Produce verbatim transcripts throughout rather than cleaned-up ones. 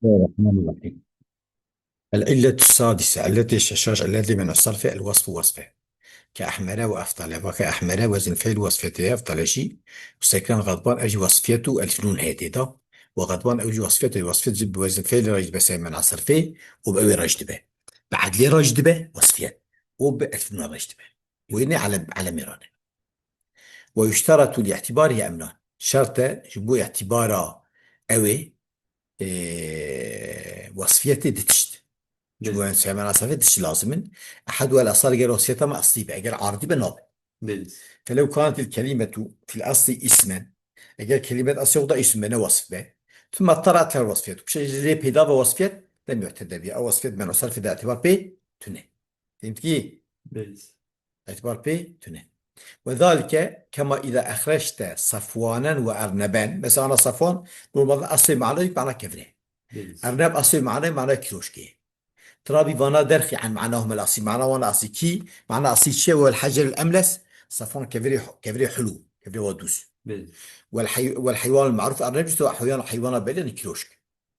الرحمن الرحيم. العلة السادسة، علتê şeşaş, علتê men'u sarfê, الوصف, وصف e. كأحمر وأفضل, weke ehmere, wezn feel, وصفية, eftale jî, û sekran, غضبان, ev jî وصفية û elif nûn heye tê de. Û غضبان ew jî وصفية, وصفية jî bi wezn feel re jî dibe ser men'a sarfê û bi ew ê re jî dibe. Bi edlê re jî dibe, وصفية. Û bi elif nûn re jî dibe. Wê ne elem, elemê re ne. ويشترط لاعتباره أمران. Şert e ji bo îtibara ew ê, e, وصفيتê du tişt. Ji bo Belê. Semena sefê du tişt lazim in. أحدها الأصل, eger وصفيتا me eslî be, eger aridî be nabe. Belê. فلو كانت الكلمة في الأصل اسما, eger kelimet eslê xwe da îsim be, ne وصف be. ثم طرأت له الوصفية. Piştre jî lê peyda ve وصفيت, لم يعتد بها. Ew وصفيت men'u sarfê de îtibar pê tune. Fehmî? Belê. Îtibar pê tune. وذلك كما إذا أخرجت صفوانا وأرنبا. Mesela ana Safwan, normalde eslê mana, mana kevir e. Belê. Erneb eslê mana, mana kiroşkê. ترابي vana derxî عن معناهما الأصلي. Mana wan eslî kî, mana eslî çi ye? والحجر الأملس, Safwan kevirê, kevirê hulû, kevirê wa dûz. Belê. والحي-, والحيوان المعروف, erneb jî to heywan, heywana belê, yani kiroşk.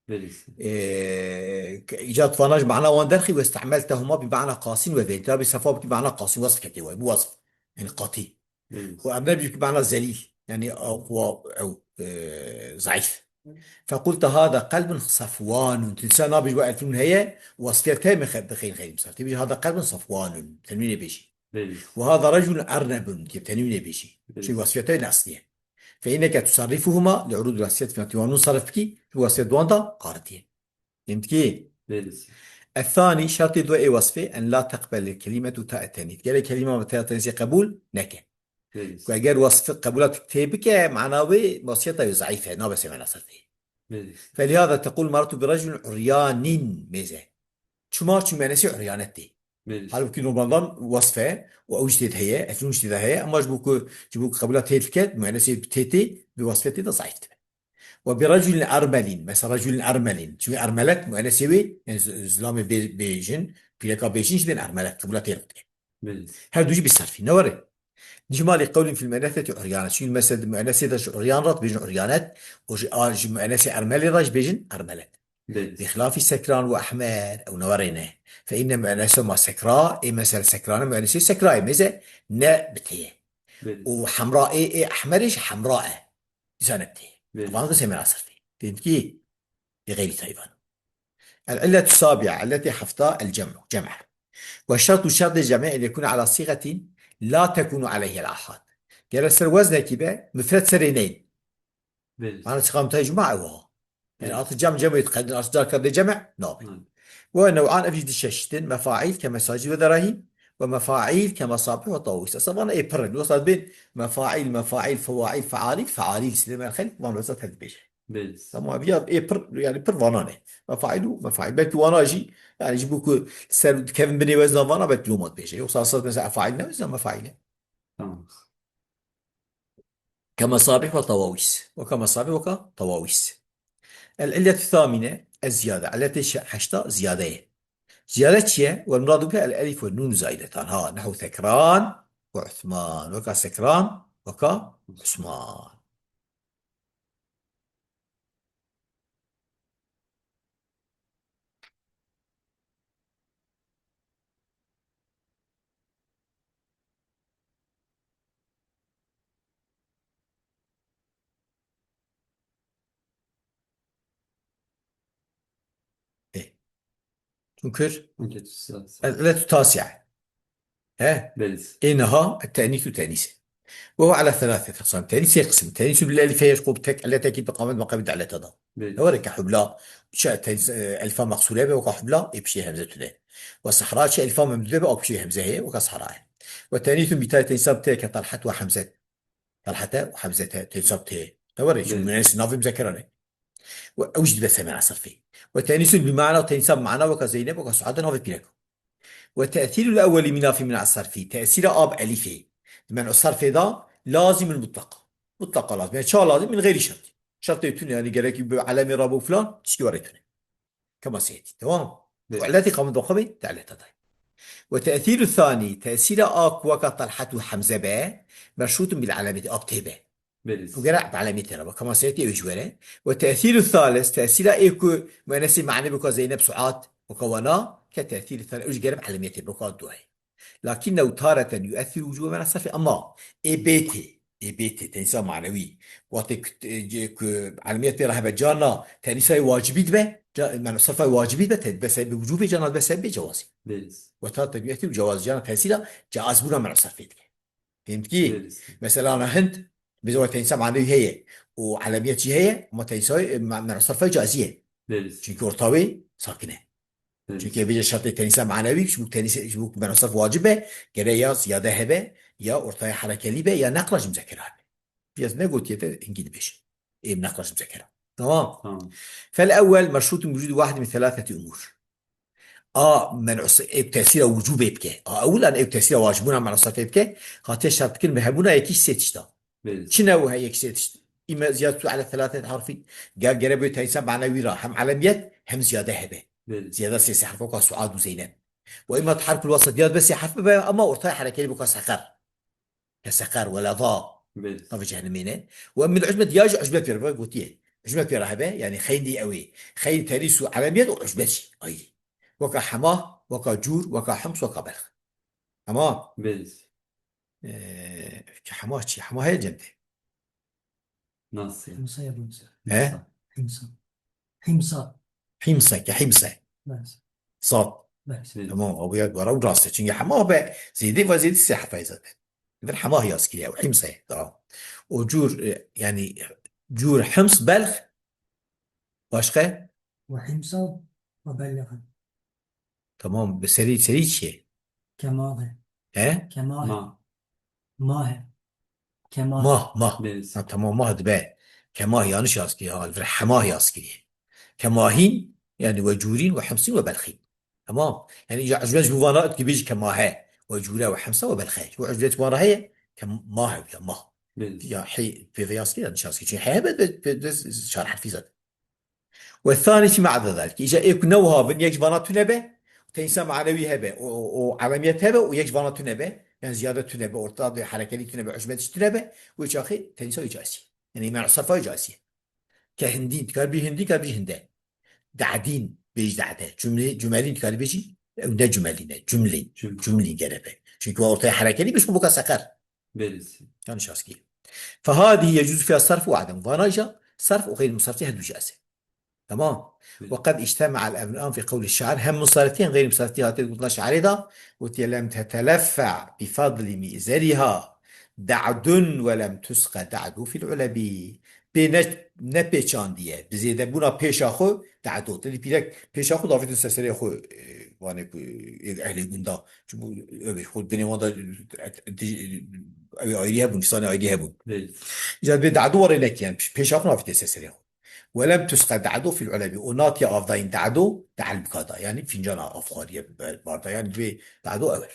Belê. Ee, ke-, îcat vana ji mana wan derxî, واستعملتهما بمعنى قاس وذليل. Trabî Safa bikî mana qasî, wasf ketê wayî, bi wasf. Yani qatî. Belê. Û erneb jî bikî mana zelîl. Yani, a, wa, ew, e, zayîf. فقلت هذا قلب صفوان. Tu dîsa nabêjî wa elf nûn heye, وصفيت heye, min xe-, bixeyîn xeyrî misal. Tu bêjî هذا قلب صفوان. Tenwînê bêjî. Belê. وهذا رجل أرنب. Tu tenwînê bêjî. Belê. Çünkü وصفيت heye, ne eslî ye. فإنك تصرفهما لعروض الوصفية فيما. Tu wan nûn sarif bikî, tu وصفيت wan da qaritiye. Fehmî? Belê. الثاني, şertê du ê وصفê, أن لا تقبل الكلمة تاء التأنيث. Gerek kelîma bi teya tenîsê qebûl neke. Belê. Ku eger وصف qebûla tê bike, mana wê وصفيتا wê zayîf e, nabe semena sarfê. Belê. فلهذا تقول مررت برجل عريان, mêze. Çima? Çi muennesê uryanet tê. Belê. Halbuki normaldan وصف e, û ew jî tê de heye, elf nûn jî tê de heye, ama ji bo ku, ji bo ku qebûla tê dike, muennesê tê tê, bi وصفيت tê de zayîf dibe. وبرجل أرمل, mesela رجل أرمل. Çünkü ermelet, muennesê wê, yani z-, zilamê bê-, bêjin, pîreka bêjin jî bên ermelet, qebûla tê re dike. Belê. Her du jî bi sarfî. Ne were? Dî ji malê قول في المؤنثة عريانة. Çünkü mesela muennesê de ji uryan re dibêjin uryanet, û ji, a, ji muennesê ermelê re jî bêjin ermelet. Belê. بخلاف سكران وأحمر, ew ne were ne. فإن مؤنثهما سكرا, ê mesela سكران e, muennesê سكرا ye, mêze, ne bi tê ye. Belê. Û حمراء ê, ê ehmerê jî حمراء e. Dîsa ne bi tê ye. Belê. Vana da semena sarfê. Fehmî? Bi xeyrî tayvan. العلة السابعة, illetê hefta, الجمع, cem e. والشرط, şertê cemê, أن يكون على صيغة لا تكون عليه الآحاد. Gere ser weznekî be, mifret serê neyên. Belê. Mana çiqa mitay cuma ewa. Yani Belê. Artık cem cem yetqedin, artık carka de cem nabe. Hı. ونوعان, ev jî di çeşitin, مفاعيل كمساجد ودراهم, ومفاعيل كمصابيح وطواويس. Esas vana ê pir in. Wexta dibên mefaîl, mefaîl, fewaîl, fealîl, fealîl, Silêman Xelîl, van wezna tev dibêje. Belê. Tamam, ya ê pir, yani pir vana ne. Mefaîl û mefaîl. Belkî wana jî, yani ji bo ku ser dikevin binê wezna vana, belkî loma dibêje. Yoksa esas mesela efaîl ne, wezna mefaîl e. Tamam. كمصابيح وطواويس. وكمصابيح وكطواويس. العلة الثامنة الزيادة. Illetê şe-, heşta ziyade ye. Ziyade çi ye? والمراد بها الألف والنون زائدتان. Ha, نحو ثكران وعثمان. Weka Sekran, weka Usman. Ê. Çûn kir? Ellet tasiye. He? Belê. Ê niha, te'nîs û te'nîs. Ve huve ala selâseti eqsam. Te'nîs sê qism. Te'nîs bil elif heye, ji xwe bi tek elletekî bi qamet meqamê du elleta da. Belê. Ne were ke hubla, çi te'nîs, e, elifa meqsûre be, weka hubla, ê piştê hemze tune. Ve sehra, çi elifa memdûde be, a piştê hemze heye, weka sehra ye. Ve te'nîsûn bi tayê, te'nîsa bi tê ke Talhet ve Hemzet. Talhete û Hemzete, te'nîsa bi tê. Ne were, çi Belê. Muennes navê muzekeran e. Ve ew jî dibe semena sirfê. Ve te'nîsûn bi mana, te'nîsa bi mana, weka Zeynep, weka Suade, navê pîreka. Ve te'sîrul ewwelî min a fî min a sarfî. Te'sîra a bi elîfê. Di men o sarfê de lazîm in mutlaq. Mutlaq lazîm. Yani ça lazîm? Min xeyrî şertî. Şertê tune, yani gerekî bi elemê re bo filan, tişkî were tune. Kema sêtî. Tamam? Belê. Ve illetî qamet bi xwe bê, te illeta dayî. Ve te'sîru thanî, te'sîra a ku weka Talhat û Hemze be, meşrûtun bil elemeti, a bi tê be. Belê. Û gere bi elemiyetê re be. Kema serî ew ji were. Ve tesîru thalith, tesîra ê ku muennesê manevî weka Zeynep, Suat, weka wana, ke tesîru thalith, ew ji gere bi elemiyetê be, weka duayê. Lakinnehu tareten yu'essiru wucûbe mena sarfî. Ama ê bêtê, ê bêtê, tenîsa manewî. Wextê ku, e, ce-, ku elemiyet pê re hebe, carna tenîsayê wacibî dibe, ca-, mena sarfayê wacibî dibe, te dibe sebebê wucûbê, carna dibe sebebê cewazê. Belê. Ve tareten yu'essiru cewaz, carna tesîra caizbûna mena sarfê dike. Fehmtî? Belê. Mesela ana Hind, bêje wê tenîsa manewî heye û elemiyet jî heye, ama tenîsa, e, me-, mena sarfayê caizî ye. Belê. Çünkü orta wê sakin e. Belê. Çünkü bêje şertê tenîsa manewî, ji bo tenîsa, ji bo mena sarf wacib be, gere ya ziyade hebe, ya ortaya herekelî be, ya neqla ji muzekera hebe. Piyas negotiye te hingî dibêje. Ê neqla ji muzekera. Tamam. Tamam. Fel ewwel meşrutun bi wucûdi wahid min thelatheti umur. A men'u s-, ew tesîra wucûbê bike. A ewil an ew tesîra wacibûna men'u sarfê bike. Hatiye şertkirin bi hebûna yekî sê tişta. Belê. Çi ne û he yek sê tişt? Îme ziyadetû ele thelâthet harfî. Ger gere bê tenîsa manewî ra hem elemiyet hem ziyade hebe. Belê. Ziyade sê sê harf weka Suad û Zeynep. Ve îma teharkul wesat ya be sê harf be ama ortaya herekeli weka seqer. Ke seqer, wela va. Belê. Navê cehennemê ne. Ve min ucbet ya jî ucbet pê re gotiye. Ucbet pê re hebe, yani xeyn dî ew ê. Xeyn tenîs û elemiyet û ucbet jî. Ay. Weka hema, weka cûr, weka hims, weka belx. Hema. Belê. Ee, ki hema çi? Hema heye cem de. Nasıl? Himsa ya Himsa. He? Himsa. Himsa. Himsa, ki himsa. Bes. Sat. Bes. Belê. Tamam, o ya wara rast e. Çünkü hema be zêde ve zêde sê harf e zaten. Vir hema yaz kiriye, himsa. Tamam. O cûr, e, yani cûr hims belx. Başka? Ve himsa ve bellexa. Tamam, bi serî, serî çi ye? Kemahe. He? Kemahe. Ma. Mahe. Kemahe. Mah, mah. Belê. Ha, tamam, mah dibe. Kemah yanlış yaz kiriye, ha, vir hemah yaz kiriye. Kemahîn, yani ve cûrîn ve himsîn ve belxîn. Tamam. Yani ya ucbet ji bo vana dibêjî kemahe. Ve cûre ve himsa ve belxe. Ve ucbet ji vana heye, kemah ya mah. Belê. Ya he, pê ve yaz kiriye, yanlış yaz kiriye. Çünkü he hebe de, de, de çar harfî zaten. Ve thanî fîma eda zalik. Îca ê ku ne wiha bin, yek ji vana tune be, tenîsa manewî hebe, o, o, o elemiyet hebe û yek ji vana tune be, yani ziyade tune be, orta de herekeli tune be, ucbet jî tune be, wê çaxê tenîsa wê caizî. Yani mena sarfa wê caizî. Ke hindîn, dikar bî hindî, dikar bî hinde. De'dîn, bêj de'de. Cumle, cumelîn dikar bêjî, ew ne cumelî ne, cumlîn. Cumle. Cumlîn gere be. Çünkü ortaya herekeli bî, ji bo ka seqer. Belê. Yanlış yaz kiriye. Fehadî yecûzû fîha sarf û adem. Vana jî sarf û xeyrî musarfî her du caiz e. Tamam. Belê. Ve qed îctema'a el-emran fî qewlî şair. Hem musarfî hem xeyrî musarfî hatiye gotina şairê de. Gotiye lem teteleffe bi fadli mi'zeriha da'dun ve lem tusqa da'du fil ulebi. Pê ne, ne pêçandiye. Bi zêdebûna pêşa xwe da'du. Te dî pîrek pêşa xwe davêtin ser serê xwe, e, vanê ku, e, ehlê gunda. Çimkû ew ê xwe dinê wan de, ew ê ayrî hebûn, kîsanê ayrî hebûn. Belê. Îca bê da'du warê nekiyan, pêşa xwe navîtê ser serê xwe. Welem tusqa da'du fil ulebi. Û natiye avdayîn da'du, de'el bikada. Yani fincana avxwariye barda. Yani bê da'du ew e.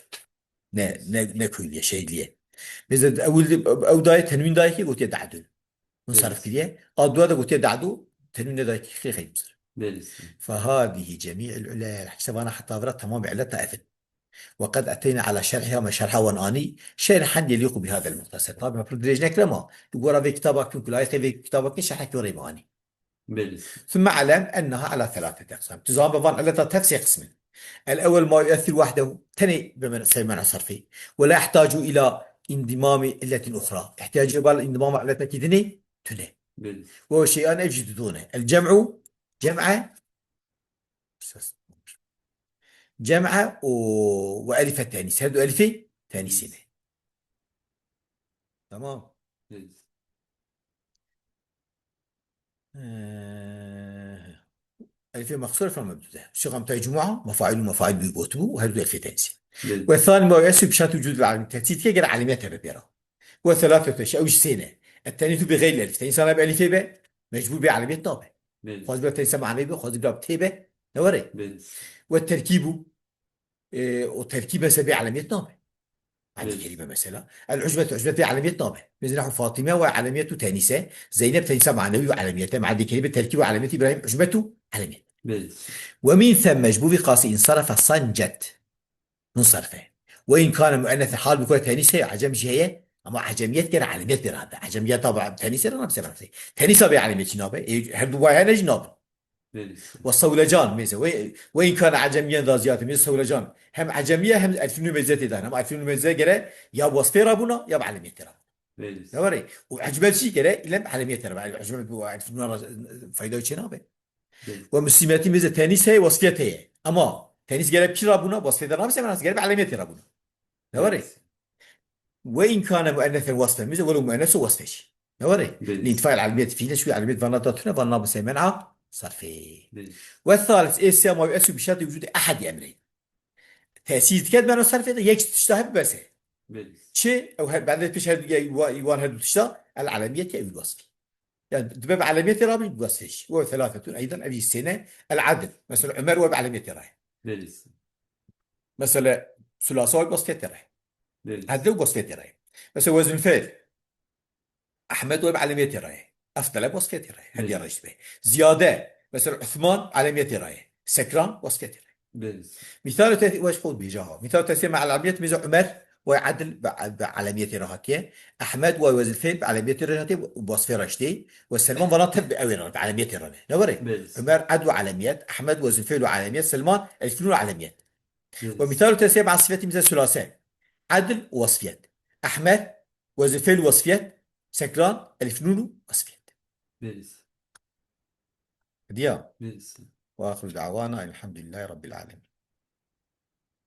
Ne, ne, ne köylüye, şehirliye. Mesela ew, ew dayê tenwîn dayekê gotiye da'du. Munsarif kiriye. A dua da gotiye da'du, tenwîn nedayekê xê xeyr munsarif. Belê. Fehadihi cemî'il ulel. Hepse vana heta vira tamamê ileta ev in. Ve qed eteyna ala şerhiha, me şerha wan anî. Şerhan yelîqu bi hadel muhtaser. Tabi me pir dirêj nekir ama li gora vê kitaba kin, ku layîqê vê kitaba kin, şerhekî were me anî. Belê. Thumme alem enneha ala thelatheti aqsam. Tu zan be van ileta tev sê qism in. El ewel ma yu'essir wahdehu, tenê bi men-, ser mena sarfê. Ve la yahtacu ila indimami illetin uxra. İhtiyacı var indimama illetekî dinê tune. Belê. Ve şey'an ev jî didone. El cem'u, cem'e, cem'e û, ve elife tenis. Her du elifê tenisî ne. Tamam. Belê. Ee, elifê mexsûr, elifê memdûde. Şixam tay cumu'a, mefail û mefail bî gotibû û her du elifê tenisî. Belê. Ve thani ma yu'essir bi şart vücud el alemi. Tesît ke gere alemiyet hebe pê re. Ve thelâthe eşya, ew jî sê ne. Et tenîsu bi xeyril elif. Tenîsa ne bi elifê be, mecbûr bê alemiyet nabe. Belê. Xwaz bira tenîsa manevî be, xwaz bira tê be, ne were. Belê. Ve terkîbu, e, o terkîb mesela bê alemiyet nabe. Belê. Adî kerîme mesela. El ucbet, ucbet bê alemiyet nabe. Mesela Fatime ve alemiyet û tenîse, Zeynep tenîsa manevî ve alemiyete, ma adî kerîme terkîb ve alemiyet, İbrahim ucbet û alemiyet. Belê. Ve min themme, ji bo vî qasî insarafe sancet. Munsarife. Ve in kane muennethen, hal bi kure tenîs heye, ecem jî heye, Ama ecemiyet gere elemiyet bê rabe. Ecemiyet abi tenîsê re nabise rabe. Tenîsa bê elemiyet jî nabe. E, her du vay hene jî nabin. Belê. Ve sewlecan, mêze. Ve, ve îmkana ecemiyen da ziyade, mêze sewlecan. Hem ecemiye hem elfînû mêze tê de. Ama elfînû mêze gere ya wasfê rabûna ya bi elemiyetê rabûna. Belê. Ne were? Û ecmel jî gere îlem elemiyetê rabûna. Ecmel bu elfînû ra fayda çê nabe. Belê. Ve musîmetî mêze tenîs heye, wasfiyet heye. Ama tenîs gere bi çi rabûna? Wasfê de nabise, gere bi elemiyetê rabûna. Ne were? Belê. Ve îmkana muennesen wasfen, mêze welo muennes û wasfê jî. Ne were? Belê. Lîntfayl elemiyet fiile, şu elemiyet vana da tune, vana nabise men'a sarfê. Belê. Ve thalith, ê sê ama esu bi şertî vücudî ehedî emreyn. Tesîr diket beno sarfê de yek tişta hep bese. Belê. Çi? Ew her, bende pêş her du, wan her du tişta, el elemiyet ya ew wasfî. Yani dibe bi elemiyetê rabî, bi wasfê jî. Ve thalathetun eydan, ev jî sêne, el adl. Mesela Ömer ve bi elemiyetê raye. Belê. Mesela sulasa ve bi wasfiyetê raye. Belê. Adl ve bi wasfiyetê raye. Mesela wezn fiil. Ahmed we bi elemiyetê re ye. Efdele bi wasfiyetê re ye. Her Belê. Diya re jî dibe. Ziyade, mesela Uthman elemiyetê re ye. Sekran wasfiyetê re ye. Belê. Mîsal te-, weş xwe bêje ha. Mîsal tesîr me elemiyet mêze Umer we edil bi, bi elemiyetê re hatiye. Ahmed we wezifê bi elemiyetê re hatiye, bi wasfê re jî tê. We Selman vana tev bi ewê re, bi elemiyetê re ne. Ne were? Belê. Umer ed we elemiyet, Ahmed wezifê we elemiyet, Selman elfînû elemiyet. Belê. We mîsal tesîr me sifetî mêze sulase. Edil wasfiyet. Ahmed وزن فعل وصفيات، سكران، ألف نون وصفيات. Belê. Diya. Belê. وآخر دعوانا أن الحمد لله رب العالمين.